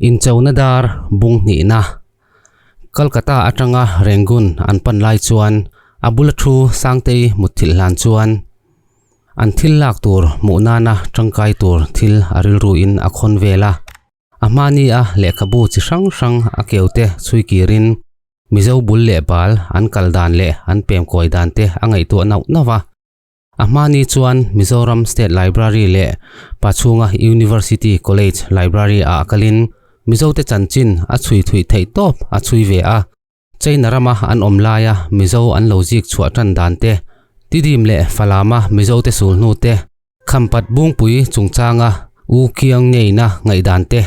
Inchona dar bung hnihna Kolkata atanga Rangoon an pan lai chuan a bula thu Sangtei mutthilh hlan chuan an thil lak tur hmuh nana tangkai tur thil a rilruin a khawn vel a. A hmani a lehkhabu chi hrang hrang a keu te chhui kirin Mizo bul leh bal an kal dan leh an pem kawi dan te a ngaihtuah nauh nauh a. A hmani chuan Mizoram State Library leh Pachhunga University College Library ah kalin Mizote chanchin a chhui thuih theih tawp a chhui ve a. China rama an awm laia Mizo an lo zik chhuah tan dan te, Tidim leh Falama Mizote sul hnu te, Khampat Bungpui chungchanga U Kiang Ngeina ngaihdan te,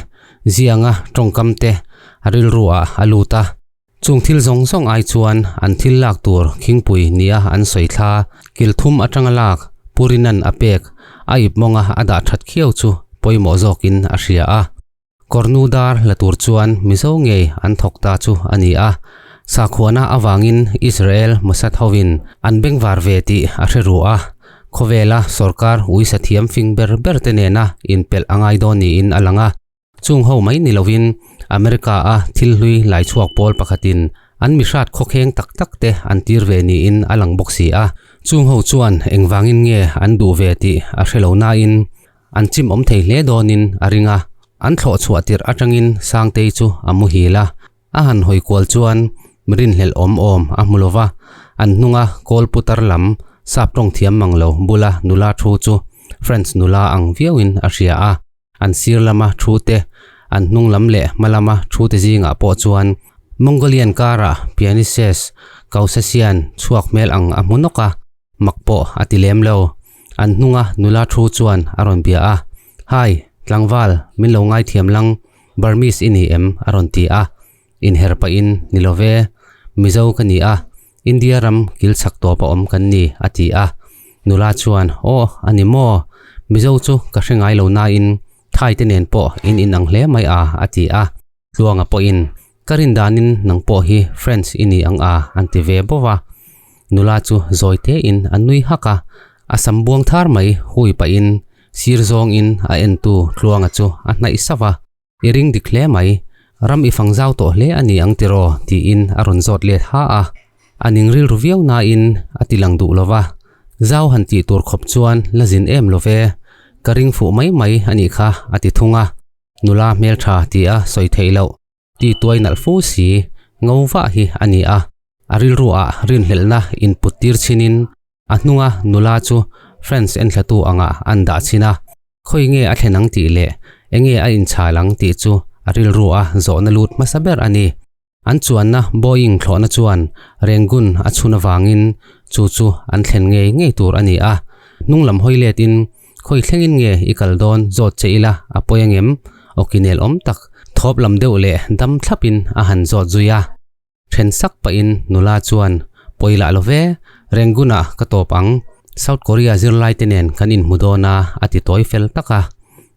Zianga tawngkam te a rilru ah a lut a. Chung thil zawng zawng ai chuan an thil lak tur khingpui nia an sawi thla, kil thum atanga lak Purinan a pek a ip mawnga a dah that khiau chu pawimawh zawkin a hria a. Kawrnu dar la tur chuan Mizo ngei an thawk ta chu a ni a, sakhuana avangin Israel Mossad hovin an bengvar ve tih a hre ru a, khawvela sorkar uisa thiam fing ber ber te nena inpelh a ngai dawn niin a lang a. Chung ho mai ni lovin America a thil hlui lai chhuak pawl pakhatin an mihrat khawkheng tak tak te an tir ve niin a lang bawk si a. Chung ho chuan engvangin nge an duh ve tih a hre lo nain an chim awm thei hle dawnin a ring a. An thlawh chhuah tirh atangin Sangtei chu a muhil a. A han hawi kual chuan rinhlelh awm awm a hmu lova, an hnunga kawl putar lam sap tawng thiam mang lo bula nula thu chu French nula ang viauin a hria a. An sir lama thu te, an hnung lam leh hma lama thu te zingah pawh chuan Mongolian kara Pianises Caucasian chhuak hmel ang a hmu nawk a, mak pawh a ti lem lo. An hnunga nula thu chuan a rawn bia a, Hi, tlangval, min lo ngaithiam lang, Burmese i ni em? a rawn ti a. Inher pahin, Ni lo ve, Mizo ka ni a, India ram kil chhak tawp a awm kan ni, a ti a. Nula chuan, Aw, a ni maw? Mizo chu ka hre ngai lo nain Thai te nen pawh in inang hle mai a, a ti a. Tluanga pawhin, Ka rin danin nang pawh hi French i ni ang a, an ti ve bawk a. Nula chu zawi tein a nui hak a, a sam buang thar mai hui pahin sir zawngin a entu Tluanga chu a hnaih sauh a. I ring dik hle mai, ram i fang zau tawh hle a ni ang tiraw? tiin a rawn zawt let ha a. A ning rilru viau nain a ti lang duh lo va, zau han tih tur khawp chuan la zin em lo ve, ka ring fuh mai mai a nih kha a ti thung a. Nula hmeltha ti a sawi theih loh ti tuai nalh fu si ngo vah hi a ni a, a rilru ah rinhlelhna input tir chhin in a hnunga nula chu French enthlatu angah an dah chhin a, khawi nge a thlen ang tih leh enge a inchhal ang tih chu a rilru a zawhna lut hmasa ber a ni. An chuanna Boeing thlawhna chuan Rangoon a chhun avangin chu chu an thlen ngei ngei tur a ni a. Hnung lam hawi letin, Khawi thlengin nge i kal dawn zawt che ila a pawi angem? Awkinel awm tak, thawp lam deuh leh dam thlapin a han zawt zui a. Then sak pahin nula chuan, Pawi lah lo ve, Rangoon-ah ka tawp ang. South Korea zirlaite nen kan inhmu dawn a, a ti tawi fel tak a.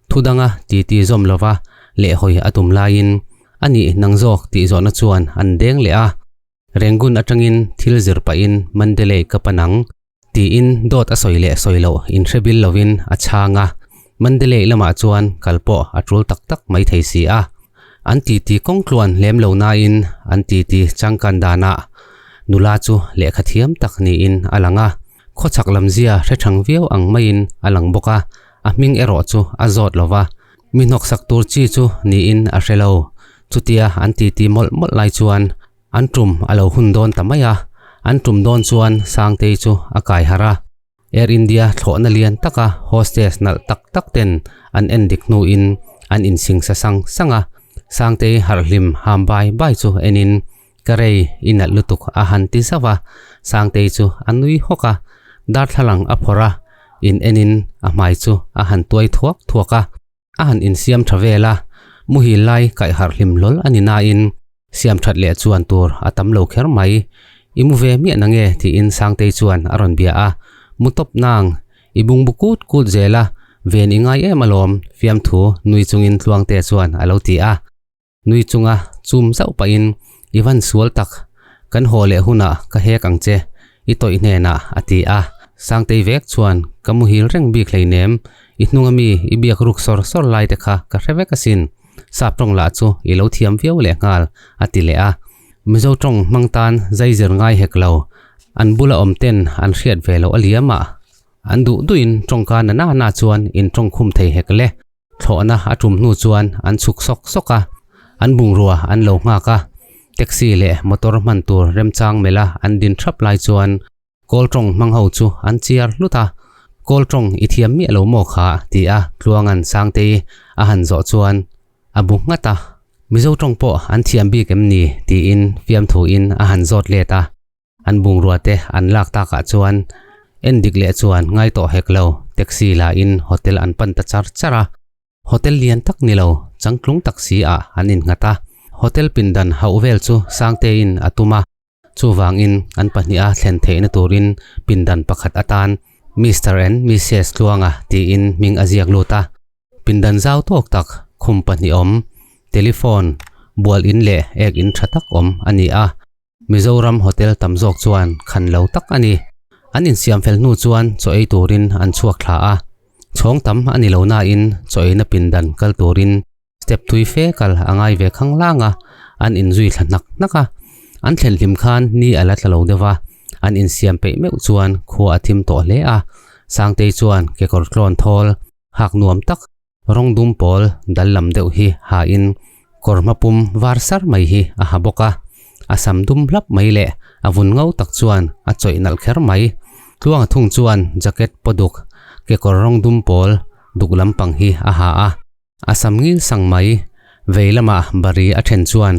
Thu danga titi zawm lova lehhawi a tum laiin, A nih nang zawk tih zawhna chuan an deng leh a, Rangoon atangin thil zir pahin Mandalay ka pan ang tiin dawt a sawi leh sawi loh inhre bil lovin a chhang a, Mandalay lamah chuan kal pawh a tul tak tak mai thei si a. An titi kawng tluan lem lo nain an titi changkan danah nula chu lehkha thiam tak niin a lang a, khawchhak lam zia hre thang viau ang maiin a lang bawk a, a hming erawh chu a zawt lo va. Mi hnawksak tur chi chu niin a hre lo. Chutia an titi mawlh mawlh lai chuan an tum a lo hun dawn ta mai a, an tum dawn chuan Sangtei chu a kai harh a. Air India thlawhna lian taka hostess nalh tak tak ten an en dik hnuin an insingsa sang sang a. Sangtei harhhlim ham bai bai chu enin Ka rei i nalh lutuk a han ti zauh a, Sangtei chu a nui hawk a, darthlalang a phawrh a, in enin a hmai chu a han tuai thuak thuak a, a han insiam tha vel a, muhil lai kaih harh hlim hlawl a ni nain siam that leh chuan tur a tam lo kher mai. I mu ve miah na nge tiin Sangtei chuan a rawn bia a, mu tawp nang, i bungbu kut kut zel a, ven i ngai em alawm fiamthu nui chungin Tluangte chuan a lo ti a. Nui chunga chum zauh pahin, I van sual tak, kan haw leh hunah ka hek ang che, i tawih hnenah, a ti a. Sangtei vek chuan, Ka muhil reng bik hleinem, i hnunga mi i biak ruk sawr sawr lai te kha ka hre vek asin. Sap tawng lah chu i lo thiam viau leh nghal, a ti leh a. Mizo tawng hmang tan zai zir ngai hek lo. An bula awm ten an hriat ve loh a liam a. An duh duhin tawngka na na na chuan in tawng khum thei hek le. Thlawhna a tum hnu chuan an chhuk sawk sawk a, an bungrua an lo nghak a. Taxi leh motor hman tur remchang melh a an din thap lai chuan Kawl tawng hmang ho chu an chiar hlut a. Kawl tawng i thiam miah lo maw kha? ti a Tluanga'n Sangtei a han zawh chuan a bu nghat a. Mizo tawng pawh an thiam bik em ni? tiin fiamthuin a han zawt let a. An bungrua te an lak takah chuan en dik leh chuan ngai tawh hek lo, taxi la in hotel an pan ta char char a. Hotel lian tak ni lo, changtlung tak si ah an innghat a. Hotel pindan hauh vel chu Sangteiin a tum a, chuvangin an pahniha thlen theihna turin pindan pakhat atan Mister and Missus Tluanga tiin hming a ziak lut a. Pindan zau tawk tak, khum pahnih awm, telephone, bual in leh ek in tha tak awm a ni a. Mizoram hotel tam zawk chuan khan lo tak a ni. An insiam fel hnu chuan chaw ei turin an chhuak thla a. Chhawng tam a ni lo nain chaw eina pindan kal turin step thui fe kal a ngai ve khang lang a, an inzui thla hnak hnak a. An thlen hlim khan ni a la tla lo deuh a, an insiam peih meuh chuan khua a thim tawh hle a. Sangtei chuan kekawr tlawn thawl hak nuam tak Rawng dum pawl dal lam deuh hi ha in kawr hma pum var sar mai hi a ha bawk a, a sam dum hlap mai leh a vun ngo tak chuan a chawih nalh kher mai. Tluanga thung chuan jacket paw duk, kekawr rawng dum pawl duk lampang hi a ha a, a sam ngil sang mai. Vei lamah bari a then chuan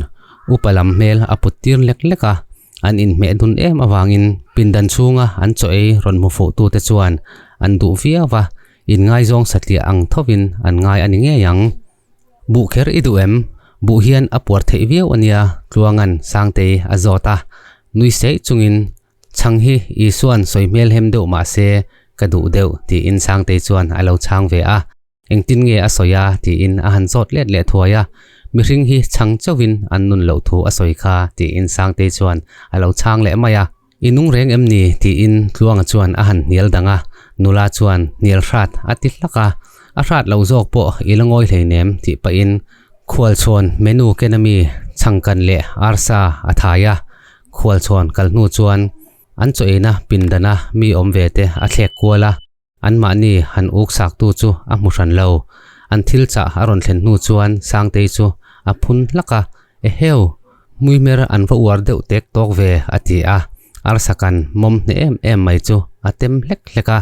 upa lam hmel a put tir lek lek a, an inhmeh dun em avangin pindan chhunga an chaw ei rawn hmu fuh tute chuan an duh viau va, Inngaizawng satliah ang thovin an ngai a ni ngei ang. Buh kher i duh em? Buh hian a puar theih viau a nia, Tluanga'n Sangtei a zawt a. Nui seih chungin, Chhang hi Isua'n sawi hmel hem deuh mah se ka duh deuh, tiin Sangtei chuan a lo chhang ve a. Engtin nge a sawi a? tiin a han zawt let leh thuai a. Mihring hi chhang chauhin an nun loh thu a sawi kha, tiin Sangtei chuan a lo chhang leh mai a. I nung reng em ni? tiin Tluanga chuan a han hnial dang a, nula chuan hnial hrat a ti hlak a, a hrat lo zawk pawh i la ngawi hleinem tih pahin khualchhawn menu ken ami chhangkan leh arsa a thai a, khualchhawn kal hnu chuan an chaw eina pindana mi awm ve te a thlek kual a. Anmahni han uk saktu chu a hmu hran lo. An thil chah a rawn thlen hnu chuan Sangtei chu a phun hlak a, Eheu! Hmuihmer an va uar deuh tek tawk ve, a ti a. Arsa kan mawm hneh em em mai chu a tem hlek hlek a.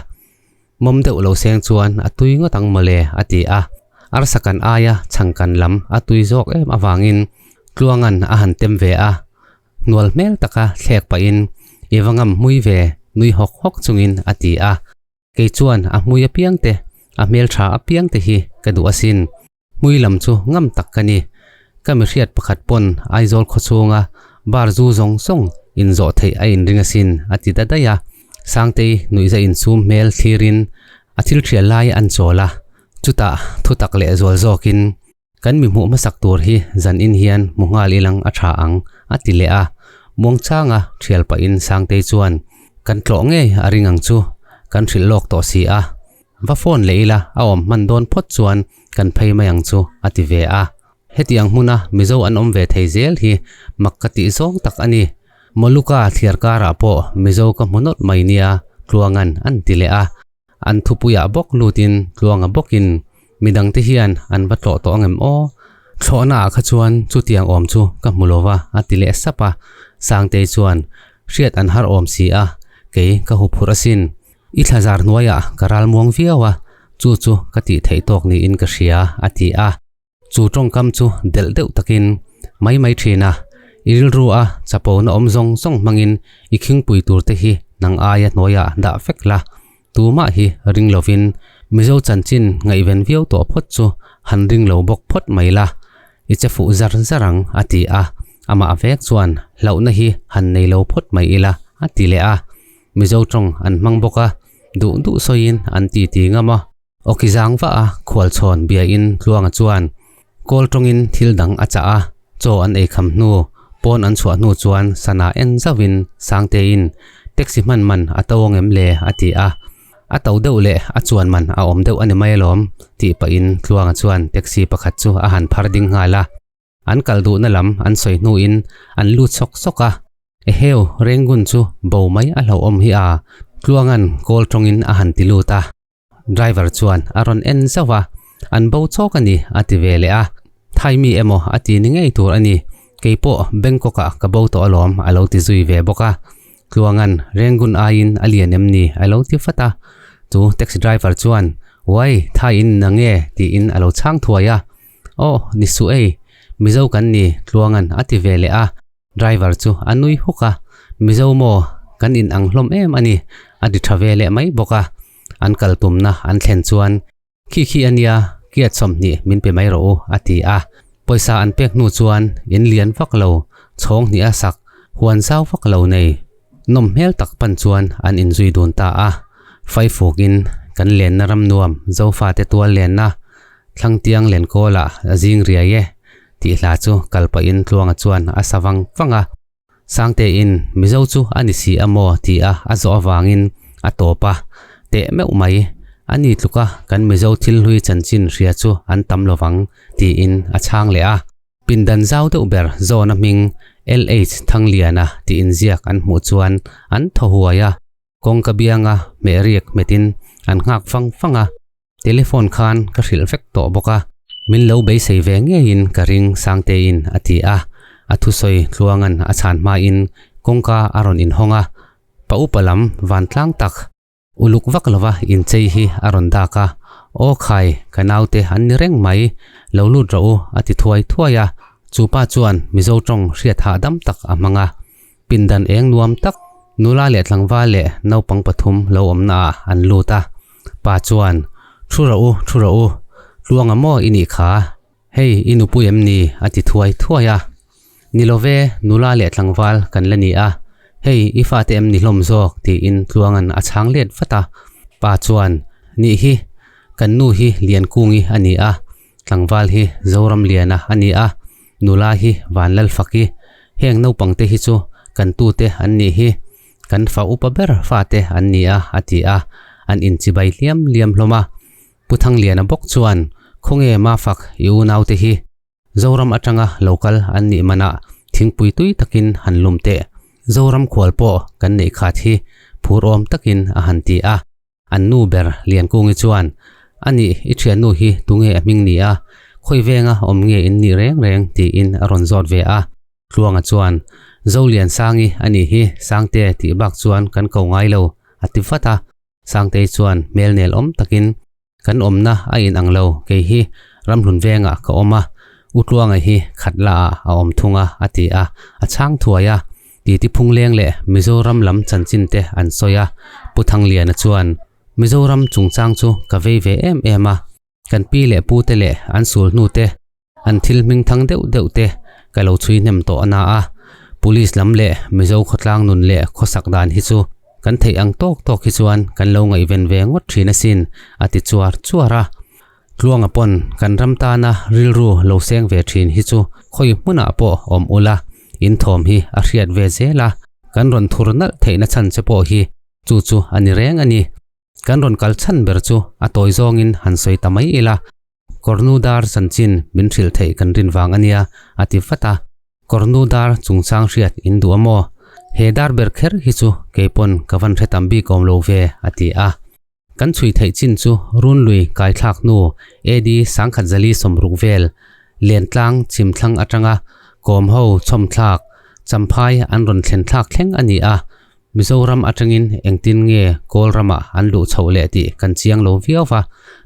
Mawm deuh lo seng chuan a tui ngawt ang mawle, a ti a. Arsa kan aia chhangkan lam a tui zawk em avangin Tluanga'n a han tem ve a. Hnual hmel taka thlek pahin, I va ngam hmui ve, nui hawk hawk chungin a ti a. Kei chuan a hmui apiang te, a hmeltha apiang te hi ka duh asin. Hmui lam chu ngam tak ka ni. Ka mihriat pakhat pawn Aizawl khawchhunga bar zu zawng zawng inzawh theih a inring asin a ti ta daih a. Sangtei nuihza insum hmel thlirin a thil thial lai an chawl a, chutah thutak leh zual zawkin, Kan mi hmuh hmasak tur hi zan in hian hmu nghal ilang a tha ang, a ti leh a. Muangchanga thial pahin Sangtei chuan, Kan tlawh ngei a ring ang chu, kan hrilh lawk tawh si a. Va phone leh ila a awm hman dawn phawt chuan kan phei mai ang chu, a ti ve a. Hetiang hmuna Mizo an awm ve thei zel hi mak ka tih zawng tak a ni. Moluka thliar karah pawh Mizo ka hmu nawlh mai nia, Tluanga'n an ti leh a. An thupuiah bawk lutin Tluanga bawkin midangte hian an va tlawh tawh angem aw? Thlawhnaah kha chuan chutiang awm chu ka hmu lo va, a ti leh sap a. Sangtei chuan, Hriat an har awm si a, kei ka hu phurh asin. I thlazar hnuaiah ka ral muang viau a, chu chu ka tih theih tawk niin ka hria, a ti a. Chu tawngkam chu delh deuh takin mai mai thin a, i rilru a chapona awm zawng zawng hmangin i khingpui tur te hi nang aia hnuaiah dah vek la, tumah hi ring lovin Mizo chanchin ngaihven viau tawh phawt chu han ring lo bawk phawt mai la, i che fuh zar zar ang a ti a, amah vek chuan hlauhna hi han nei lo phawt mai ila a ti leh a, Mizo tawng an hmang bawk a, duh duh sawiin an ti ti ngam a. Awki zang vah a khualchhawn biain Tluanga chuan kawl tawngin thil dang a chah a, chaw an ei kham hnu, pawn an chhuah hnu chuan sana en zauhin Sangteiin taxi hman man a to ang em le a ti a. A to deuh leh a chuan man a awm deuh a ni mai alawm, tih pahin Tluanga chuan taxi pakhat chu a han phar ding nghal a. An kal duhna lam an sawi hnuin an lut sawk sawk a. Eheu, Rengun chu bo mai a hlauhawm hi a, Tluanga'n kawl tawngin a han ti lut a. Driver chuan a rawn en zauh a, An bo chawk a ni, a ti ve leh a. Thai mi emaw a ti ni ngei tur a ni, kei pawh Bangkok ah ka bo tawh alawm, a lo ti zui ve bawk a. Tluanga'n Rengun aiin a lian em ni? a lo ti vat a. Chu taxi driver chuan, Uai, Thai in na nge? tiin a lo chhang thuai a. Aw, ni suh ei, Mizo kan ni, Tluanga'n a ti ve leh a. Driver chu a nui huk a, Mizo maw, kan in ang hlawm em a ni, a ti tha ve leh mai bawk a. An kal tumna an thlen chuan, Khi khi a nia, kiat 20 min pe mai rawh u, a ti a. Pawisa an pek hnu chuan in lian vak lo, chhawng hnih a sak, huan zau vak lo nei, nawm hmel tak pan chuan an inzui dun ta a. Faifukin kan lenna ram nuam Zofate tual lenna Thlangtiang Lenkawlah a zing riai e. Tih hla chu kal pahin Tluanga chuan a sa vang vang a. Sangtein Mizo chu a ni si a maw ti a a zawh avangin a tawp a, teh meuh mai, a ni tluka kan Mizo thil hlui chanchin hria chu an tam lovang tiin a chhang leh a. Pindan zau deuh ber zawna hming LH Thangliana tih inziak an hmuh chuan an thaw huai a, kawngka bianga hmeh riak hmetin an nghak vang vang a. Telephone khan ka hrilh vek tawh bawk a, min lo beisei ve ngeiin ka ring Sangtein a ti a, a thusawi Tluanga'n a chhan hmain kawngka a rawn inhawng a, pa upa lam vantlang tak uluk vak lova inchei hi a rawn dak a, Aw khai, ka naute an ni reng mai, lo lut rawh u a ti thuai thuai a, chu pa chuan Mizo tawng hriat hahdam tak a hmang a, pindan eng nuam tak nula leh tlangval leh naupang pathum lo awmna ah an lut a. Pa chuan, Thu rawh u, thu rawh u, Tluanga maw i nih kha? Hei, i nupui em ni? a ti thuai thuai a. Ni lo ve, nula leh tlangval kan la ni a, hei, i fate em ni hlawm zawk? tiin Tluanga'n a chhang let vat a. Pa chuan, Nih hi, kan nu hi Liankungi a ni a, tlangval hi Zoramliana a ni a, nula hi Vanlalfaki, heng naupangte hi chu kan tute an nih hi. Kan fa upa ber fate an ni a, a ti a, an inchibai hliam hliam hlawm a. Pu Thangliana bawk chuan, Khawnge Mafak i unaute hi Zoram atanga lo kal an nih manah thingpui tui takin han lum teh. Zoram khual pawh kan neih khat hi phur awm takin a han ti a. An nu ber Liankungi chuan, A nih, i thiannu hi tunge a hming ni a? Khawi venga awm nge in nih reng reng? tiin a rawn zawt ve a. Tluanga chuan, Zoliansangi a nih hi, Sangte tih bak chuan kan ko ngai lo, a ti vat a. Sangtei chuan hmel nel awm takin, Kan awmna a in ang lo, kei hi Ramhlun vengah ka awm a, U Tluanga hi Khatla ah a awm thung a, a ti a, a chhang thuai a. Titi Phungleng leh Mizoram lam chanchin te an sawi a, Pu Thangliana chuan, Mizoram chungchang chu ka vei ve em em a, kan pi leh pu te leh an sul hnu te, an thil hming thang deuh deuh te ka lo chhui hnem tawh a na a, Police lam leh Mizo khawtlang nun leh khawsak dan hi chu kan theih ang tawk tawk hi chuan kan lo ngaihven ve ngawt thin asin, a ti chuar chuar a. Tluanga pawn kan ram tana rilru lo seng ve thin hi chu khawi hmunah pawh awm ula, in thawm hi a hriat ve zel a, kan rawn thur nalh theihna chhan che pawh hi chu chu a ni reng a ni. Kan rawn kal chhan ber chu a tawi zawngin han sawi ta mai ila, Kawrnu dar chanchin min hrilh theih kan rin vang a nia, a ti vat a. Kawrnu dar chungchang hriat in duh a maw? He dar ber kher hi chu kei pawn ka van hre tam bik awm lo ve, a ti a. Kan chhui theih chin chu Runlui kaithlak hnu AD 1060 vel Lentlang chhimthlang atanga kawmho chhawmthlak Champhai an rawn thlen thlak thleng a ni a, Mizoram atangin engtin nge Kawl ramah an luh chhoh leh tih kan chiang lo viau va,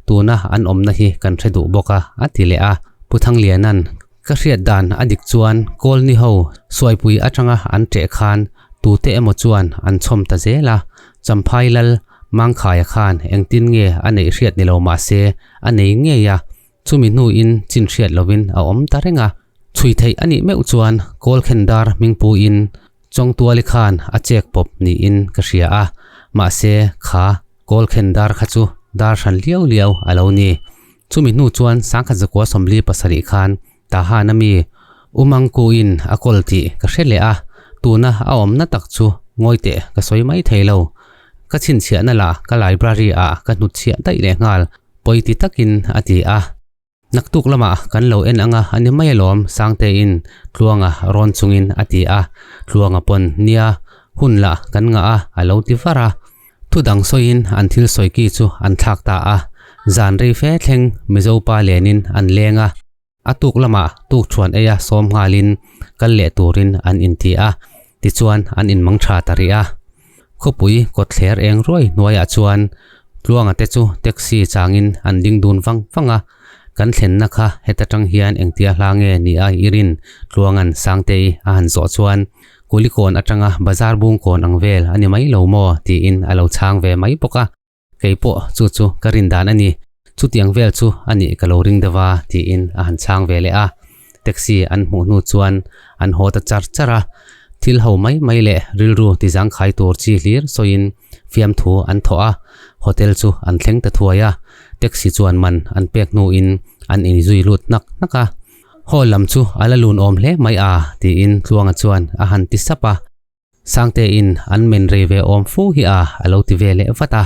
tuna an awmna hi kan hre duh bawk a, a ti leh a. Pu Thangliana'n, Ka hriat dan a dik chuan Kawl ni ho Suaipui atanga an ṭeh khan tute emaw chuan an chhawm ta zel a, Champhai Lal Mangkhaia khan engtin nge a neih hriat ni lo mah se a nei ngei a, chumi hnuin chin hriat lovin a awm ta reng a. Chhui theih a nih meuh chuan Kawlkhendar hmingpuiin Chawngtuali khan a chek pawp niin ka hria a, mahse kha Kawlkhendar kha chu dar hran liau liau a lo ni. Chumi hnu chuan 1947 khan Tahan a mi Umangkuin a kawl tih ka hre leh a, tuna a awmna tak chu ngawi teh ka sawi mai thei lo. Ka chhinchhiahna lah ka library ah ka hnutchhiah daih leh nghal, pawi ti takin a ti a. Naktuk lamah kan lo en anga a ni mai alawm Sangtein Tluanga rawn chungin a ti a, Tluanga pawn nia hun lah kan ngah a a lo ti var a. Thu dang sawiin an thil sawi ki chu an thlak ta a, zan rei fe thleng Mizo pa lenin an leng a, a tuk lamah tukṭhuan eia sawm nghalin kal leh turin an inti a, tichuan an inmang tha ta rih a. Khawpui kawtthler eng ruai hnuaiah chuan Tluanga te chu taxi changin an ding dun vang vang a, kan thlenna kha heta tang hian engtia hla nge ni a i rin Tluanga'n Sangtei a han zawh chuan Kulikawn atanga bazar bungkawn ang vel a ni mai lo maw tiin a lo chhang ve mai bawk a. Kei pawh chu chu ka rin dan a ni, chutiang vel chu a nih ka lo ring deuh a tiin a han chhang ve leh a. Taxi an hmuh hnu chuan an haw ta char char a, thil ho mai mai leh rilru ti zangkhai tur chi hlir sawiin fiamthu an thawh a, hotel chu an thleng ta thuai a, taxi chuan man an pek hnuin an inzui lut hnak hnak a. Hall lam chu a la lun awm hle mai a tiin Tluanga chuan a han ti sap a. Sangtein an men rei ve awm fu hi a a lo ti ve leh vat a.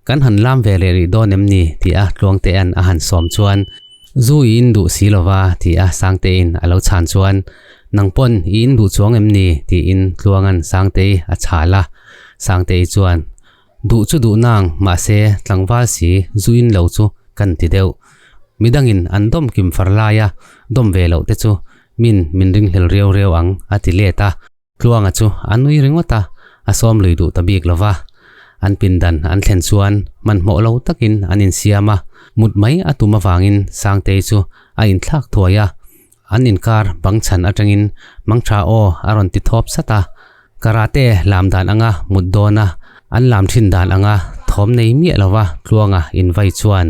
Kan han lam ve leh rih dawn em ni? ti a Tluangtea'n a han sawm chuan, Zu i in duh si lo va ti a Sangtein a lo chhan chuan, Nang pawn i in duh chuang em ni? tiin Tluanga'n Sangtei a chhal a. Sangtei chuan, Duh chu duh nang, mahse tlangval si zu in lo chu kan ti deuh. Midangin an dawm kim far laia dawm ve loh te chu min min ringhlel riau riau ang a ti let a. Tluanga chu a nui ringawt a, a sawm lui duh ta bik lo va. An pindan an thlen chuan hmanhmawh lo takin an insiam a, mut mai a tum avangin Sangtei chu a inthlak thuai a. An inkar bang chhan atangin Mangtha aw a rawn ti thawp sat a. Karate lam dan anga mut dawn a, an lam thin dan anga thawm nei miah lo va Tluanga invai chuan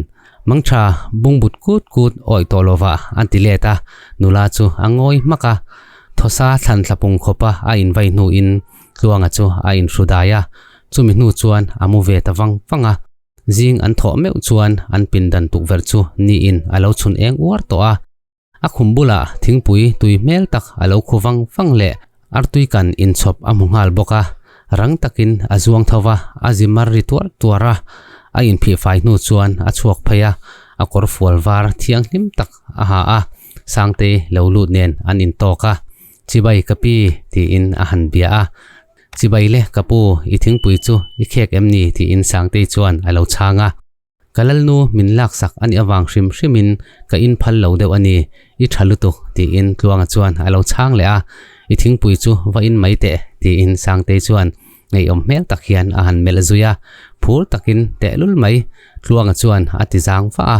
Mangtha bungbut kut kut awih tawh lo va an ti let a, nula chu a ngawi hmak a. Thawsa thlan thla pung khawpa a invai hnuin Tluanga chu a inhru dai a, chumi hnu chuan a mu ve ta vang vang a. Zing an thawh meuh chuan an pindan tukverh chu niin a lo chhun eng uar tawh a. A khum bulah thingpui tui hmel tak a lo khu vang vang leh artui kan inchhawp a hmu nghal bawk a, rang takin a zuang tho va, a zi mar ri tuar tuar a. A inphih fai hnu chuan a chhuak phei a, a kawr fual var thianghlim tak a ha a. Sangtei lo lut nen an intawk a, Chibai ka pi tiin a han bia a. Chibai le ka pu, i thingpui chu i khek em ni tiin Sangtei chuan a lo chhang a. Ka lalnu min laksak a nih avang hrim hrimin ka inphal lo deuh a ni, i tha lutuk tiin Tluanga chuan a lo chhang leh a. I thingpui chu va in mai teh tiin Sangtei chuan ngeiawm hmel tak hian a han melh zui a. Phur takin tehlul mai Tluanga chuan a ti zang vah a.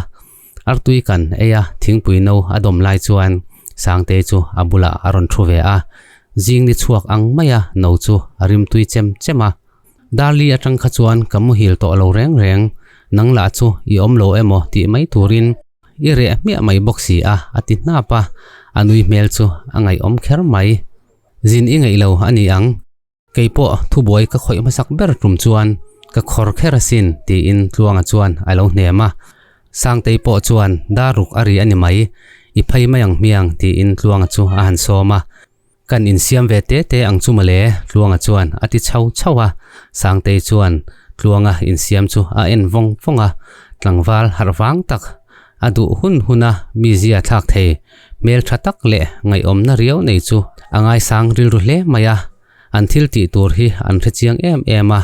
Artui kan ei a, thingpui no a dawm lai chuan Sangtei chu a bulah a rawn thu ve a, zing ni chhuak ang maia no chu a rimtui chem chem a. Darli atang kha chuan ka muhil tawh lo reng reng, nang lah chu i awm lo emaw tih mai turin i reh hmiah mai bawk si a, a ti hnap a, a nui hmel chu a ngaihawm kher mai. Zin i ngaih lo a ni ang. Kei pawh thubuai ka khawih hmasak ber tum chuan ka khawr kher asin tiin Tluanga chuan a lo hnem a. Sangtei pawh chuan dar ruk a ri a ni mai, i phei mai ang hmiang tiin Tluanga chu a han sawm a. Kan insiam ve te te ang chu mawle Tluanga chuan a ti chho chho a. Sangtei chuan Tluanga insiam chu a en vawng vawng a, tlangval harh vang tak a duh hun hun a mizia thlak thei hmel tha tak leh ngaihawmna riau nei chu a ngaisang rilru hle mai a. An thil tih tur hi an hre chiang em em a,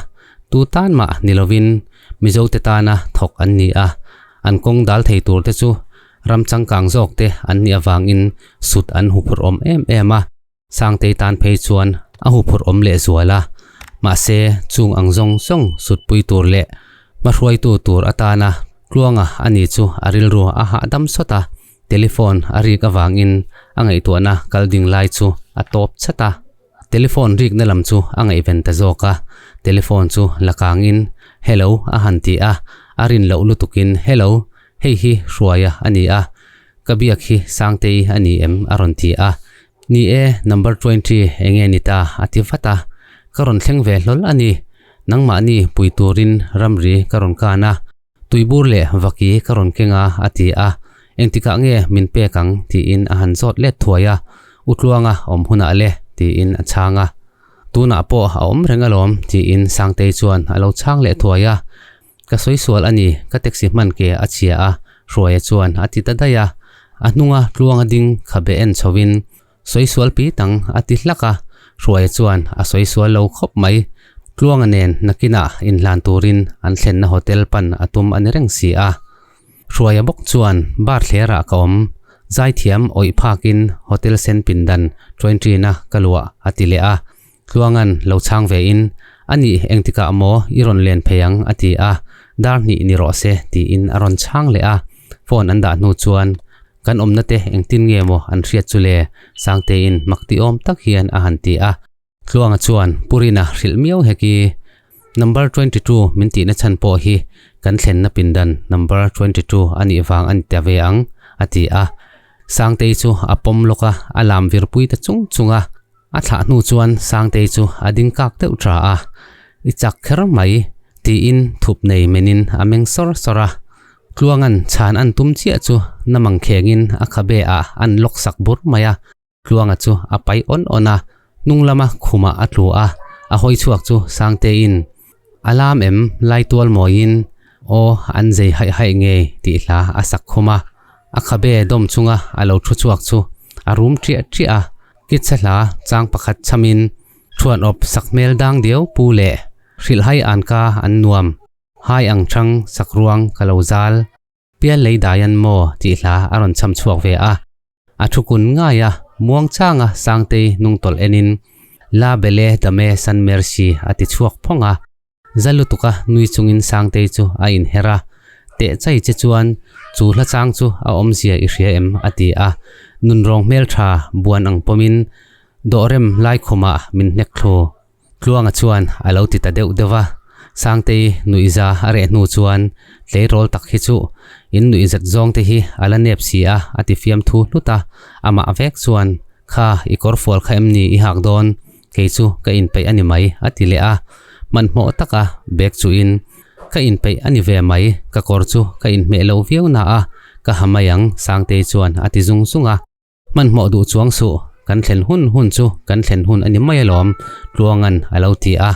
tu tan mah ni lovin Mizote tana thawk an ni a, an kawng dal thei tur te chu ram changkang zawk te an nih avangin sut an huphurh awm em em a, Sangtei tan phei chuan a huphurh awm leh zual a, mahse chung ang zawng zawng sutpui tur leh hmahruaitu tur atana Tluanga a ni chu a rilru a hahdam sawt a. Telephone a rik avangin a ngaihtuahna kal ding lai chu a tawp chat a. Telephone rikna lam chu a ngaihven ta zawk a. Telephone chu la kangin Hello a han ti a, a rin loh lutukin Hello, hei hi Hruaia a ni a, ka biak hi Sangtei a ni em a rawn ti a. Ni e, number 20 enge ni ta a ti vat a. Ka rawn thleng ve hlawl a ni, nangmahni pui turin ramri ka rawn kan a. Tuibur leh vaki ka rawn keng a, a ti a. Engtikah nge min pek ang? tiin a han zawt let thuai a. U Tluanga awm hunah le, tiin a chhang a. Tunah pawh a awm reng alawm, tiin Sangtei chuan a lo chhang leh thuai a. Ka sawi sual a ni, ka taxi hman ke a chhia a, Hruaia chuan a ti ta daih a. A hnunga tluanga ding khabe en chhoin, Sawi sual pi tang a ti hlak a, Hruaia chuan a sawi sual lo khawp mai. Tluanga nen nakinah inhlan turin an thlenna hotel pan a tum a ni reng si a. Hruaia bawk chuan bar thlerah ka awm, zaithiam awih phakin hotel sen pindan twenty-na ka luah a ti leh a. Tluangan lo chhang ve in, A nih engtikah maw i rawn len phei ang a ti a, dar hnih ni rawh se tiin a rawn chhang leh a. Phone an dah hnu chuan kan awmna te engtin nge maw an hriat chu le Sangtein mak ti awm tak hian a han ti a. Tluanga chuan Purina hrilh miau hek i, Number 22 min tihna chhan pawh hi kan thlenna pindan number 22 a nih vang a ni ta ve ang a ti a. Sangtei chu a pawm lawk a, a lam virpui ta chung chung a. A thlah hnu chuan Sangtei chu a ding kak deuh tha a, I chak kher mai, tiin thup nei menin a meng sawr sawr a. Tluanga'n chhan an tum chiah chu namang khengin a khabe ah an lawk sak bur mai a, Tluanga chu a pai awn awn a, hnung lama khumah a tlu a, a hawi chhuak chu Sangteiin, A lam em, lai tual mawiin, aw an zei haih haih ngei tih hla a sak khum a, a khabe dawm chunga a lo thu chhuak chu a rum ṭiah ṭiah a. Kitsa hla chang pakhat chhamin thuanawp sak hmel dang diau pu leh hrilhhai anka an nuam, hai ang thang sak ruang ka lo zal, pial lei dai an maw tih hla a rawn chham chhuak ve a. A thu kun ngai a, muang changa Sangtei hnungtawlh enin La Belle Dame San Merci a ti chhuak phawng a. Za lutuka nui chungin Sangtei chu a inher a, Teh chai che chuan chu hla chang chu a awmzia i hria em? a ti a. Nunrawng hmeltha buan ang pawmin dawhrem laikhawmah min hnek thlu. Tluanga chuan a lo ti ta deuh deuh a. Sangtei nuihza a reh hnu chuan tleirawl tak hi chu in nuihzat zawng te hi a la nep si a, a ti fiam thu hlut a. Amah vek chuan, Kha, i kawrfual kha em ni i hak dawn? Kei chu ka inpeih a ni mai, a ti leh a. Hmanhmawh taka bag chuhin, Ka inpeih a ni ve mai, ka kawr chu ka inhmeh lo viau na a, ka ha mai ang, Sangtei chuan a ti zung zung a. Hmanhmawh duh chuang suh, kan thlen hun hun chu kan thlen hun a ni mai alawm, Tluanga'n a lo ti a.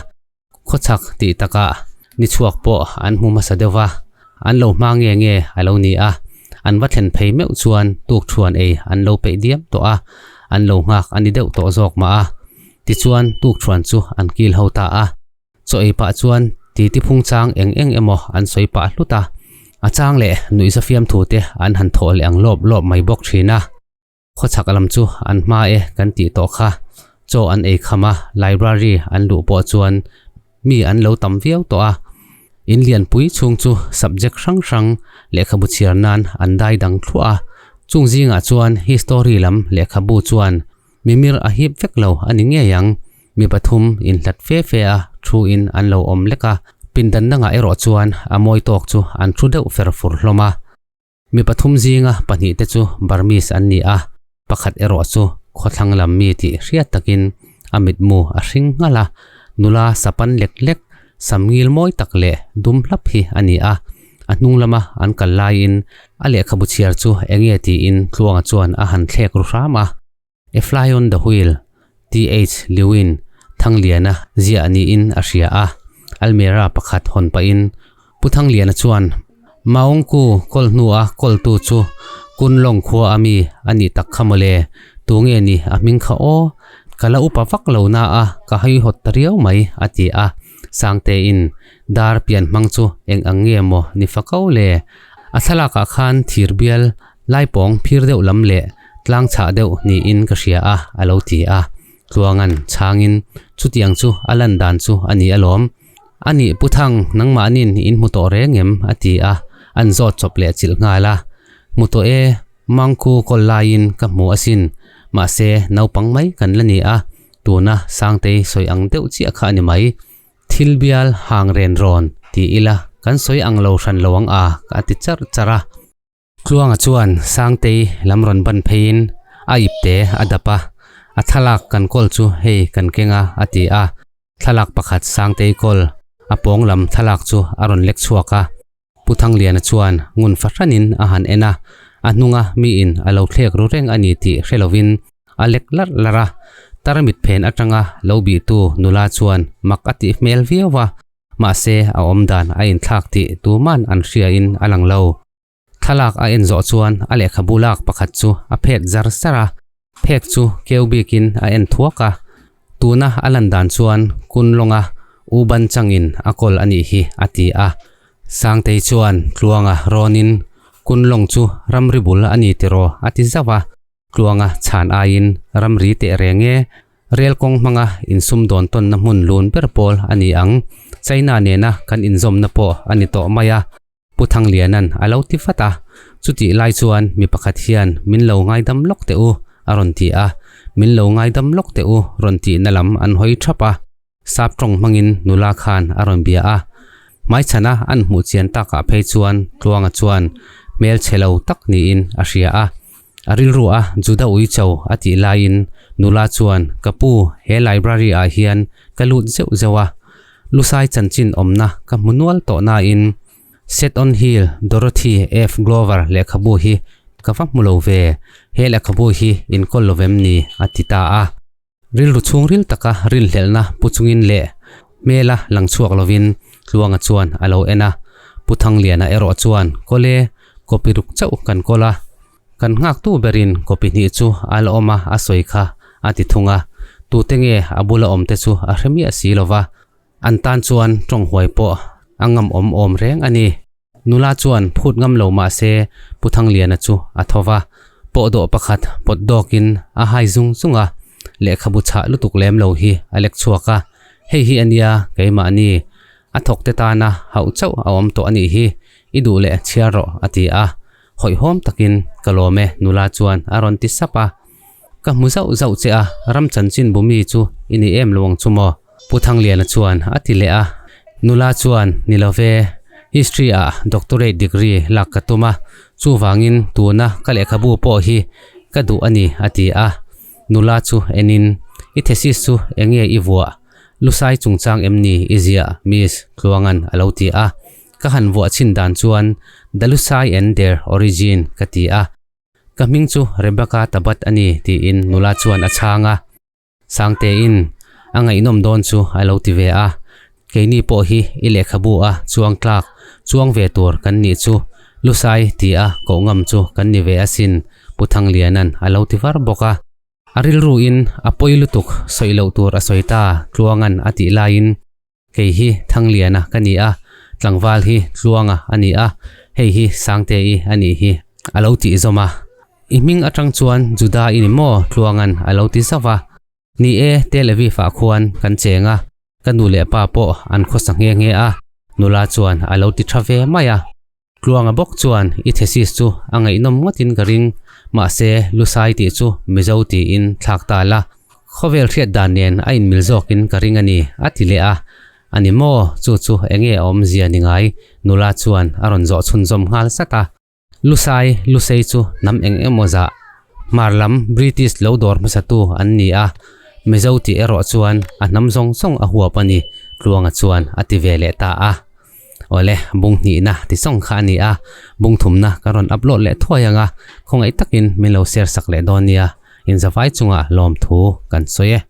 Khawchhak tih takah ni chhuak pawh an hmu hmasa deuh va, an lo hma nge nge a lo ni a, an va thlen phei meuh chuan tukthuan ei an lo peih diam tawh a, an lo nghak a ni deuh tawh zawk mah a. Tichuan tukthuan chu an kil ho ta a, chaw ei pah chuan titi phung chang eng eng emaw an sawi pah hlut a, a chang leh nuihza fiamthu te an han thawh leh ang lawp lawp mai bawk thin a. Khawchhak lam chu an hma e kan tih tawh kha. Chaw an ei kham a, library an luh pawh chuan mi an lo tam viau tawh a. In lianpui chhung chu subject hrang hrang lehkhabu chhiar nan an dai dang thluah a. Chung zingah chuan history lam lehkhabu chuan mimir a hip vek lo a ni ngei ang. Mi pathum inhlat fe fe a thu in an lo awm lek a. Pindan dangah erawh chuan a mawi tawk chu an thu deuh fer fur hlawm a. Mi pathum zinga pahnihte chu Burmese an ni a, pakhat erawh chu khawthlang lam mi tih hriat takin a mitmu a hring nghalh a, nula sapan lek lek, samngil mawi tak leh dum hlap hi a ni a. A hnung lama an kal laiin a lehkhabu chhiar chu enge tiin Tluanga chuan a han thlek ru hram a. A Fly on the Wheel, TH Lewin, Thangliana ziah niin a hria a, almirah pakhat hawn pahin Pu Thangliana chuan Maungku kawl hnua kawltu chu Kunlong khua a mi a nih tak kha mawle, tunge ni a hming kha aw, ka la upa vak lo na a ka haihawt ta riau mai a ti a, Sangtein dar pian hmang chu eng ang nge maw ni fa ko le, a thlalakah khan thir bial laipawng phir deuh lam leh Tlang chhah deuh niin ka hria a, a lo ti a. Tluanga'n chhangin, Chutiang chu a lan dan chu a ni alawm. A nih Pu Thang, nangmahni'n in hmu tawh reng em? a ti a, an zawt chawp leh chilh nghal a. Hmu tawh e, Mangku kawl laiin ka hmu asin. Mahse, naupang mai kan la ni a, tuna Sangtei sawi ang deuh chiah kha a ni mai. Thil bial hang ren rawn ti ila kan sawi ang lo hran lo ang a, a ti charh charh a. Tluanga chuan Sangtei lam rawn ban pheiin a ipte a dap a, a thlalak kan kawl chu hei kan keng a a ti a. Thlalak pakhat Sangtei kawl a pawng lam thlalak chu a rawn lek chhuak a. Pu Thangliana chuan ngun fahranin a han en a, a hnunga miin a lo thlek ru reng a ni tih hre lovin a lek larh larh a. Tarmit phen atanga lo bihtu nula chuan mak a tih hmel viau a, mahse a awmdan a inthlak tih tuman an hriain a lang lo. Thlalak a en zawh chuan a lehkhabu lak pakhat chu a phet zar zar a, phek chu keu bikin a en thuak a. Tuna a lan dan chuan kun lawnga U Ban changin a kawl a nih hi a ti a. Sangtei chuan Tluanga rawnin kun lawng chu ramri bul a ni tiraw a ti zauh a. Tluanga chhan aiin ramri teh reng e, rel kawng hmanga insumdawn tawnna hmun lun ber pawl a ni ang. China nena kan inzawmna pawh a ni tawh mai a. Pu Thangliana'n a lo ti vat a, chutih lai chuan mi pakhat hian min lo ngaidam lawk teh u a rawn ti a, min lo ngaidam lawk teh u rawn tihna lam an hawi thap a, sap tawng hmangin nula khan a rawn bia a, hmaichhana an hmuh chian takah phei chuan Tluanga chuan hmel chhe lo tak niin a hria a, a rilru a Juda Uicho a tih laiin nula chuan ka pu he library ah hian ka lut zeuh zeuh a, Lusai chanchin awmna ka hmu nual tawh nain Set on Hill Dorothy F. Glover lehkhabu hi ka va hmu lo ve, he lehkhabu hi inkawl lo vem ni a ti ta a. Rilru chhungril taka rinhlelhna pu chungin leh hmela lang chhuak lovin Tluanga chuan a lo en a, Pu Thangliana erawh chuan Kawle, copy ruk chauh kan kawl a, Kan nghaktu berin copy hnih chu a la awm a, a sawi kha a ti thung a. Tute nge a bula awmte chu a hre miah si lo va, an tan chuan tawng huai pawh a ngam awm awm reng a ni. Nula chuan phut ngam lo mah se Pu Thangliana chu a tho va, pawhdawh pakhat pawt dawkin a hai zung zung a, lehkhabu chhah lutuk lem lo hi a lek chhuak a, Hei hi a nia keimahni a thawkte tana hauh chauh a awm tawh a nih hi, i duh leh chhiar rawh a ti a. Hawihhawm takin ka lawm e nula chuan a rawn ti sap a. Ka hmu zauh zauh che a, ram chanchin bumi chu i ni em lo ang chu maw? Pu Thangliana chuan a ti leh a. Nula chuan ni lo ve, History ah Doctorate degree lak ka tum a, chuvangin tuna ka lehkhabu pawh hi ka duh a ni a ti a. Nula chu enin, I thesis chu enge i vuah? Lusai chungchang em ni i ziah Miss Tluangan a lo ti a. Ka han vuah chhin dan chuan The Lusai and Their Origin ka ti a, ka hming chu Rebecca Tabat a ni tiin nula chuan a chhang a. Sangtein a ngaihnawm dawn chu a lo ti ve a, keini pawh hi i lehkhabu a chuang tlak chuang ve tur kan nih chu Lusai ti a koh ngam chu kan ni ve asin Pu Thangliana'n a lo ti var bawk a. A rilruin a pawi lutuk sawi loh tur a sawi ta Tluanga'n a tih laiin Kei hi Thangliana ka ni a, tlangval hi Tluanga a ni a, hei hi Sangte-i a nih hi, a lo tih zawm a. I hming atang chuan Juda i ni maw? Tluanga'n a lo ti zauh a. Ni e, Tel Aviv-ah khuan kan cheng a, ka nu leh pa pawh an khawsa nghe nghe a, nula chuan a lo ti tha ve mai a. Tluanga bawk chuan i thesis chu a ngaihnawm ngawtin ka ring, mahse Lusai tih chu Mizo tiin thlak ta la, khawvel hriat dan nen a inmil zawkin ka ring a ni, a ti leh a. A ni maw, chu chu enge a awmzia ni ngai? Nula chuan a rawn zawh chhunzawm nghal sat a. Lusai, Lusei chu hnam eng emaw zah, hmar lam British lo dawr hmasatu an ni a, Mizo tih erawh chuan a hnam zawng zawng a huap a ni, Tluanga chuan a ti ve leh ta a. Awle, bung hnihna ti sawng kha a ni a, bung thumna ka rawn upload leh thuai ang a, khawngaih takin min lo share sak leh dawn nia, inzavai chungah lawmthu kan sawi e.